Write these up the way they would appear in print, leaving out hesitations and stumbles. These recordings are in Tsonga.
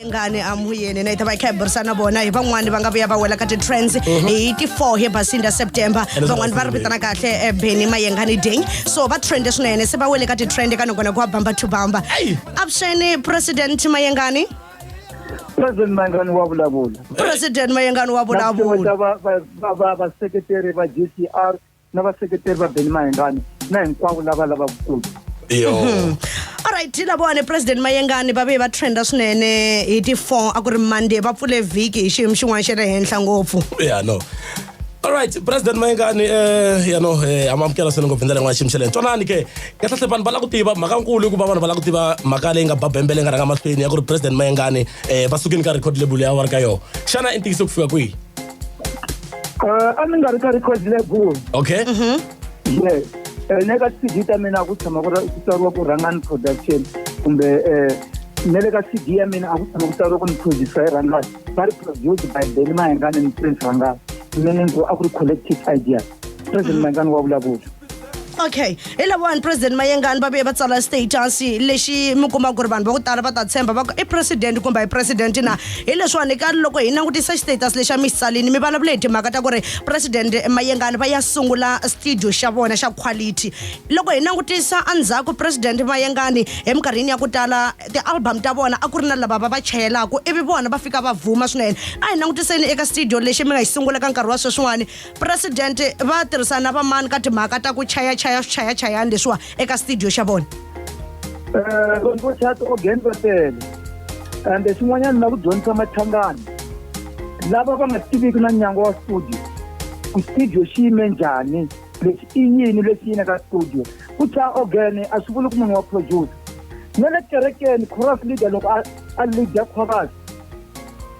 Ngani amuyeni na hi ta va hi kha hi burisana na vona hi van'wani va nga vuya va wela ka ti-trends hi ti-4 hi basinda September. And Van'wani va ri vitana kahle Benny Mayengani Day, so va trende swinene, se va wele ka ti-trend ka nongonoko wa Bamba to Bamba. Ayi. Avuxeni, President Mayengani. President Mayengani wa vulavula. President Mayengani wa vulavula. Vaseketeri va GCR na vaseketeri va Benny Mayengani na hinkwavo lava lavaka ku Yo. Alright, lavawani, President Mayengani, va vuye va trenda swinene hi ti-4, a ku ri Monday, va pfule vhiki hi xiyimo xin'wana xa le henhla ngopfu. Yeah, no. All right, President Mayengani, ya no, amamukela swinene ngopfu hi ndlela yin'wana xiyimo xa le henhla. Twanani ke, kahlekahle vanhu va lava ku tiva mhaka nkulu, hikuva vanhu va lava ku tiva mhaka leyi nga ba bembe leyi nga rhanga mahlweni ya ku ri President Mayengani va sukile ka record label ya va ri ka yona. Xana i ntiyiso ku fika kwihi? A ni nga ri ka record label. Yes. Ne ka CD ta mina a ku tshama ku ku tsariwa ku Rhangani Production, kumbe ne le ka CD ya mina a ku tshama ku tsariwa ku ni producer hi Rhangani, va ri produced by Benny Mayengani ni Prince Rhangani, meaning ku a ku ri collective idea. President Mayengani wa vulavula. Okay, hi lavawani, President Mayengani, va vuye va tsala status lexi mi kuma ku ri vanhu va ku tala va ta tshemba va ku i president kumbe hi president na. Hi leswiwani, ka loko hi langutisa status lexi a mi xi tsalini, mi vulavule hi timhaka ta ku ri President Mayengani va ya sungula studio xa vona xa quality. Loko hi langutisa endzhaku, President Mayengani eminkarhini ya ku tala ti-album ta vona a ku ri na lava va va chayelaka, ivi vona va fika va vhuma swinene. A hi langutiseni eka studio lexi mi nga xi sungula ka nkarhi wa sweswiwani, President va tirhisana na vamani ka timhaka ta ku chayachaya swichayachayani leswiwa eka studio xa vona? Vanhu vo chaya ti-organ va tele, ende xin'wanyana na ku dyondzisa Machangani lava va nga tiviki na nyangwa wa studio, ku studio xi yime njhani, lexi i yini, lexi yini ka studio. Ku chaya organ a swi vuli ku munhu wa producer. Na le kerekeni, chorus leader loko a leader chorus,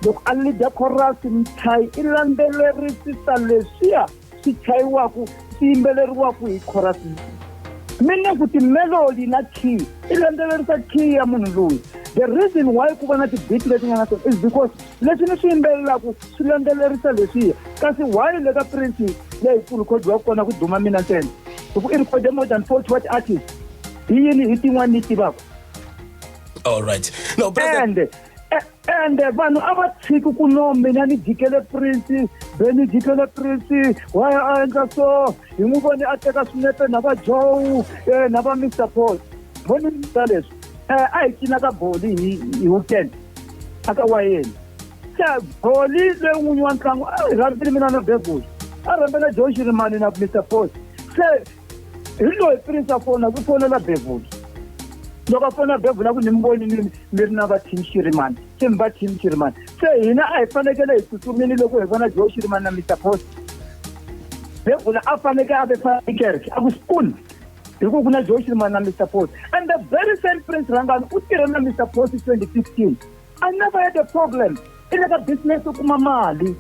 loko a leader chorus, muchayi i landzelerisisa leswiya swi chayiwaku, swi yimbeleriwaku hi chorus, meaning ku timelody na key, i landzelerisa key ya munhu loyi. The reason why ku va na ti-beat leti nga na tona is because leswi ni swi yimbelelaku swi landzelerisa leswiya. Kasi why le ka Prince leyi ku recordiwaka kona ku duma mina ntsena, hi ku i recorde more than 40 what artist? Hi yini hi tin'wani ni tivaka? All right, no, President. Ende vanhu a va tshiki ku no mina ni jikele Prince, Benny jikele Prince, why a endla so, hi n'wi vone a teka swinepe na va Joe, na va Mr Paul. Voni ta leswi, a hi cina ka boli hi weekend aka wayeni, se boli leyi n'winyi wa ntlangu a hi rhambile mina na Bebula, a rhambela Joe Shirimani na Mr Paul. Se hi loyi Prince a fona ku fonela Bebula, loko a fona Bebula ku ni mi voni ni mi ri na va team Shirimani, se mi va team Shirimani, se hina a hi fanekele hi tsutsumile loko hi vona Joe Shirimani na Mr Post. Bebula a fanekele a ve kereke a ku spoon hi ku na Joe Shirimani na Mr Post. And the very same Prince Rhangani u tirhe na Mr Post 2015. I never had a problem. I le ka business, u kuma mali,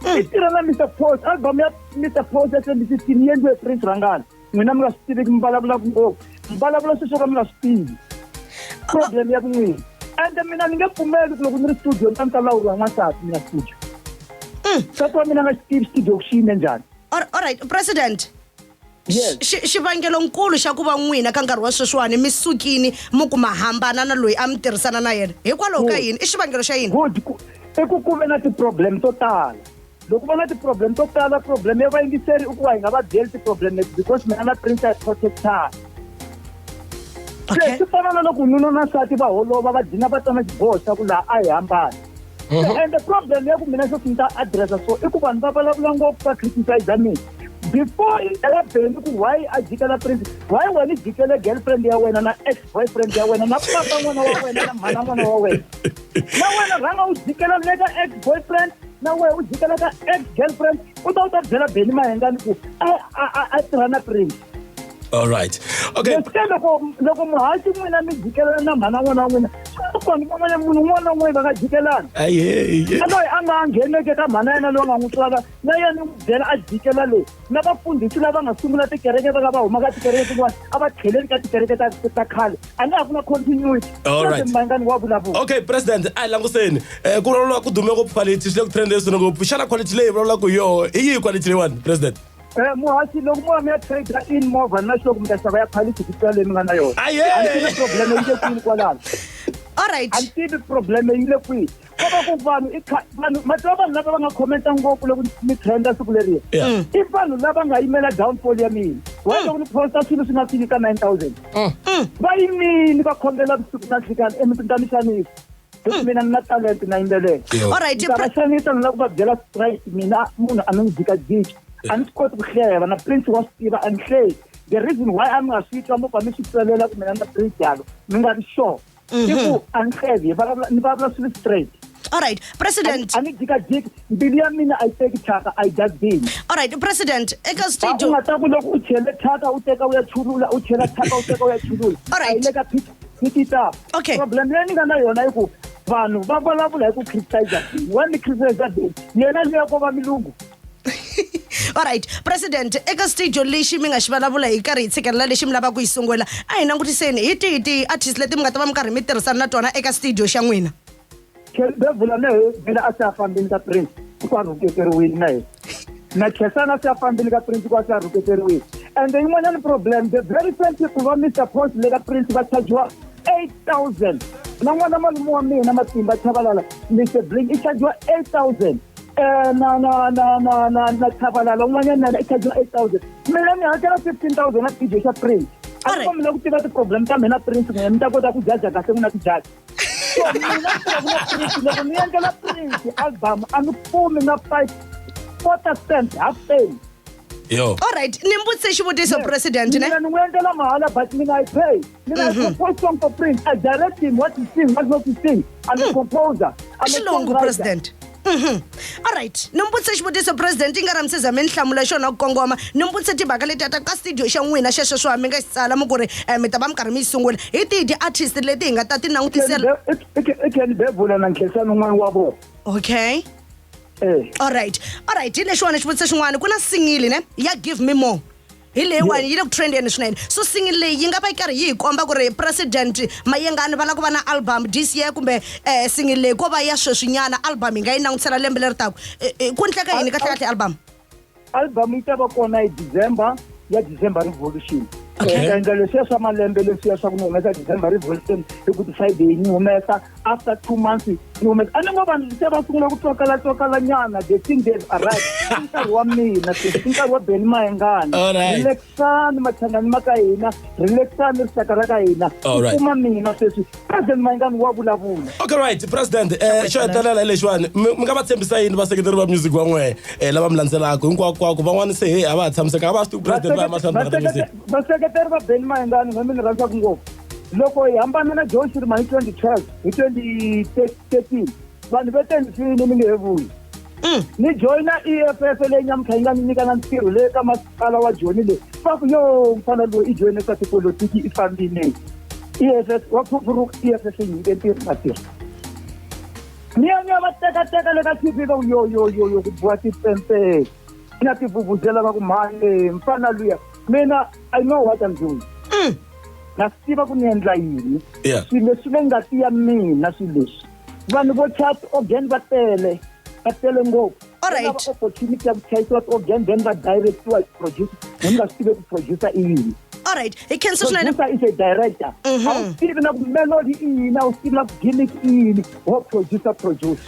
i tirha na Mr Post. Album ya Mr Post ya 2015 yi endliwe Prince Rhangani. N'wina mi nga swi tiviki, mi vulavulaka ngopfu, mi vulavula sweswo ka mi nga swi tivi, problem ya kun'wina. Ende mina ni nge pfumeli ku loko ni ri studio ni ta ni ta lawuriwa n'wansati. Mina studio, nsati wa mina a nga xi tivi studio ku xi yime njhani. All right, President. Yes. Xivangelonkulu xa ku va n'wina ka nkarhi wa sweswiwani mi sukini mi ku ma hambana na loyi a mi tirhisana na yena, hikwalaho ka yini? I xivangelo xa yini? Good. I ku ve na ti-problem to tala. Loko va na ti-problem to tala, problem ya vayingiseri i ku va hi nga va byeli ti-problem leti, because mina na Prince a hi protectana. Se swi fana na loko nuna na nsati va holova, va dlina va tsana xiboho xa ku laha a hi hambani. And the problem ya ku mina xo ni ta addressa so i ku vanhu va vulavula ngopfu, va criticize mina before i byela Benny ku why a jikela Prince. Why wena i jikele girlfriend ya wena na ex boyfriend ya wena na papa n'wana wa wena na mhana n'wana wa wena? Na wena rhanga u jikela le ka ex boyfriend, na wena u jikela ka ex girlfriend, u ta byela Benny Mayengani ku a tirha na Prince. All right, okay. Se loko muhaxi n'wina mi jikelana na mhana n'wana wa n'wina, vanhu van'wana, munhu un'wana na un'wana va nga jikelana Aye. na loyi a nga ngheneke ka mhana yena, loyi a nga n'wi tswala, na yena n'wi byela a jikela leyi, na vafundhisi lava nga sungula tikereke, va nga va huma ka tikereke tin'wana, a va tlheleli ka tikereke ta khale, a nga ha ku na continuity. All right. President Mayengani wa vulavula. Okay, President, a hi languseni ku vulavula ku dume ngopfu quality, swi le ku trendeni swinene ngopfu. Xana quality leyi vulavulaka hi yoho hi yihi quality leyiwani, President? Muhaxi, loko mo ya mi ya trade in movha, na xiloko mi ta xava ya quality ku tlula leyi mi nga na yona. Aye. A ni na problem yi nge kwini kwalano. Alright. A ni tivi problem yi le kwihi. Ko va ku vanhu i vanhu ma tiva vanhu lava va nga commenta ngopfu loko ni trenda siku leriya. Yeah. I vanhu lava nga yimela downfall ya mina. Wa loko ni posta swilo swi nga fiki ka 9000. Va yimile va khongela vusiku na nhlikani emitini ta mi xanisa. Hi ku mina ni na talent na yimbelela. Yo. Alright. Ni ta va xanisa ni lava ku va byela straight mina munhu a ni n'wi jikajiki. A ni swi koti ku hleva na Prince wa swi tiva a ni hleki. The reason why a mi nga swi twa mo pfa mi swi twelela ku mina na Prince yalo mi nga ri sure i ku a ni hlevi hi vulavula ni vulavula swilo straight. Alright, president. A ni jikajiki mbilu ya mina a yi teki thyaka a yi dustbin. Alright, president, eka U studio. nga ta ku loko u chele thyaka u teka u ya chulula u chela thyaka u teka u ya chulula. Alright. A yi le ka pick it up. Okay. Problem leyi ni nga na yona i ku vanhu va vulavula hi ku criticize wa ni criticize yena leya ko va milungu. Alright, president, eka studio lexi mi nga xi vulavula hi karhi hi tshikelela lexi mi lavaka ku yi sungula, a hi langutiseni hi tihi ti-artist leti mi nga ta va mi karhi mi tirhisana na tona eka studio xa n'wina. Bevula na he mina a se a fambini ka Prince ku a rhuketeriwile na yena. Na Khensani a se a fambini ka Prince ku a se a rhuketeriwile. And yin'wanyana problem the very same people va Mr Post le ka Prince va chargiwa 8000. Na n'wana malume wa mina Matimba Chabalala Mr Blink i chargiwa 8000. Na na na na na na Chabalala un'wanyana na i chargiwa 8000. Mina ni hakela 15000 na studio xa Prince. A ni kombela ku tiva ti-problem ta mina Prince n'wina mi ta kota ku jaja kahle n'wina ti-judge. So mina ni tirhaka na Prince loko ni endlela Prince album a ni kumi na 5 quarter cent half penny. Yo. Alright, ni mbutise xivutiso president ne. Mina ni n'wi endlela mahala but mina I pay. Mina I compose song for Prince. I direct him what to sing, what not to sing. I'm a composer. I'm a Xilungu songwriter. president. Alright, ni mbutise xivutiso president yi nga ra mi se za mi ni hlamula xona ku kongoma. Ni mbutise timhaka letiya ta ka studio xa n'wina xexo swa mi nga xi tsala mi ku ri mi ta va mi karhi mi yi sungula. Hi tihi ti-artist leti hi nga ta ti langutisela? I Ken Bevula na Nkhensani un'wana wa vona. Okay. Eh. Alright. Alright, hi lexiwani xivutiso xin'wana ku na single ne ya Give Me More. Hi leyiwani yi le ku trendeni swinene. So single leyi yi nga va yi karhi yi hi komba ku ri president Mayengani va lava ku va na album this year kumbe single leyi ko va ya sweswinyana album hi nga yi langutisela lembe leri taka. Ku endleka yini kahle kahle album? Album yi ta va kona hi December ya December Revolution. Okay. Ni ta endla leswiya swa malembe leswiya swa ku ni humesa December Revolution hi ku Friday ni humesa after 2 months ni humesa. A ni ngo vanhu se va sungula ku twakala twakala nyana the thing they've arrived. I nkarhi wa mina sweswi, i nkarhi wa Benny Mayengani. Alright. Relaxani machangani ma ka hina, relaxani rixaka ra ka hina. Alright. Kuma mina sweswi President Mayengani wa vulavula. Okay, right, president, xo hetelela hi lexiwani mi nga va tshembisa yini vaseketeri va music wa n'wehe lava mi landzelaka hinkwakwako van'wani se hey a va ha tshamisekanga a va ha swi tivi president va ya mahlweni timhaka ta music. Vaseketeri va Benny Mayengani n'we mi ni rhandzaka ngopfu. Loko hi hambana na Joe Shirima hi 2012 hi 2013 vanhu va tensini mi nge he vuyi. Ni joyina EFF leyi nyamuntlha yi nga ni nyika na ntirho leyi ka masipala wa Joni leyi. Va ku yo mfana loyi i joyine swa tipolotiki i fambile. EFF wa phuphuruka EFF yi nyike ntirho na tirha. Ni ya ni ya va tekateka le ka TV va ku yo yo yo yo ku biwa tipempe. Na tivuvuzela va ku mhani mfana luya. Mina I know what I'm doing. Na swi tiva ku ni endla yini. Yeah. Swilo leswi le ngati ya mina swilo leswi. Vanhu vo chaya ti-organ va tele. Va tele ngopfu. Alright. Va lava opportunity ya ku chayisiwa ti-organ then va directiwa hi producer. Ni nga swi tivi ku producer i yini. Alright, hi khensa swinene. Producer is a director. A wu tivi na ku melody i yini, a wu swi tivi na ku gimmick i yini. Wo producer produce.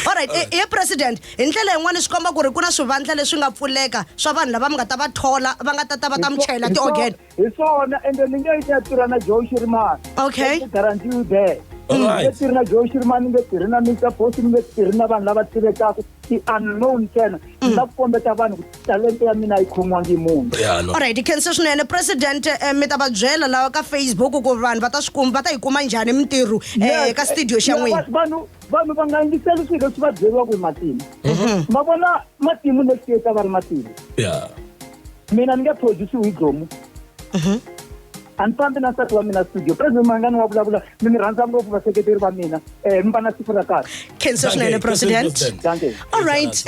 Alright, he president, hi ndlela yin'wana swi komba ku ri ku na swivandla leswi nga pfuleka swa vanhu lava mi nga ta va thola va nga ta ta va ta mi chayela ti-organ. Hi swona, ende ni nge yi ya tirha na Joe Shirimani. Okay. I guarantee you there. Alright. Ni nge tirhi na Joe Shirimani, ni nge tirhi na Mr Post, ni nge tirhi na vanhu lava tivekaka ti-unknown ntsena. Ni lava ku kombeta vanhu ku talente ya mina a yi khomiwangi hi munhu. Yeah, no. Alright, hi khensa swinene president, mi ta va byela lawa ka Facebook ku vanhu va ta swi kuma, va ta yi kuma njhani mintirho Yes, ka studio xa yeah, n'wina. Vanhu va nga yingiseli swilo leswi va byeriwaka hi matimu. Va vona matimu next year ta va ri matimu. Yeah. Mina ni nge produce hi Dlomo. A ni fambi na nsati wa mina studio. President Mayengani wa vulavula, mi ni rhandza ngopfu vaseketeri va mina. Mi va na siku ra kahle. Khensa swinene Dankie, president. President. Dankie. Alright,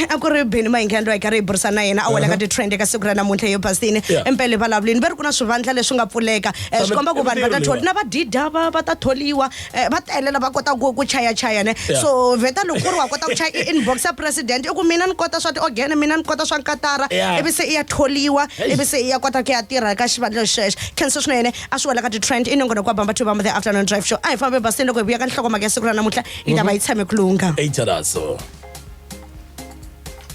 a ku ri Benny Mayengani loyi hi karhi hi burisana na yena a wela ka ti-trend eka siku ra namuntlha yo Basini. Yeah. Impela hi vulavuleni va ri ku na swivandla leswi nga pfuleka. Swi komba ku vanhu va ta Mintirho tholiwa leyiwa. na va dida va ta tholiwa, va tele lava kotaka ku chayachaya ne. Yeah. So vheta loko ku ri wa kota ku chaya i inbox ya president i ku mina ni kota swa ti-organ, mina ni kota swa nkatara, Yeah. ivi se i ya tholiwa, Hey. ivi se i ya kota ku ya tirha ka xivandla xexo. Khensa kahle swinene a swi wela ka ti-trend i nongonoko wa bamba to bamba, The Afternoon Drive Show. A hi fambe basini, loko hi vuya ka nhlokomhaka ya siku ra namuntlha yi ta va yi tshame ku lungha. Eitalaso.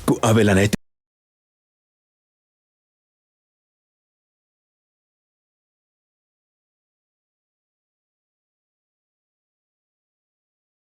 Ku avelana hi.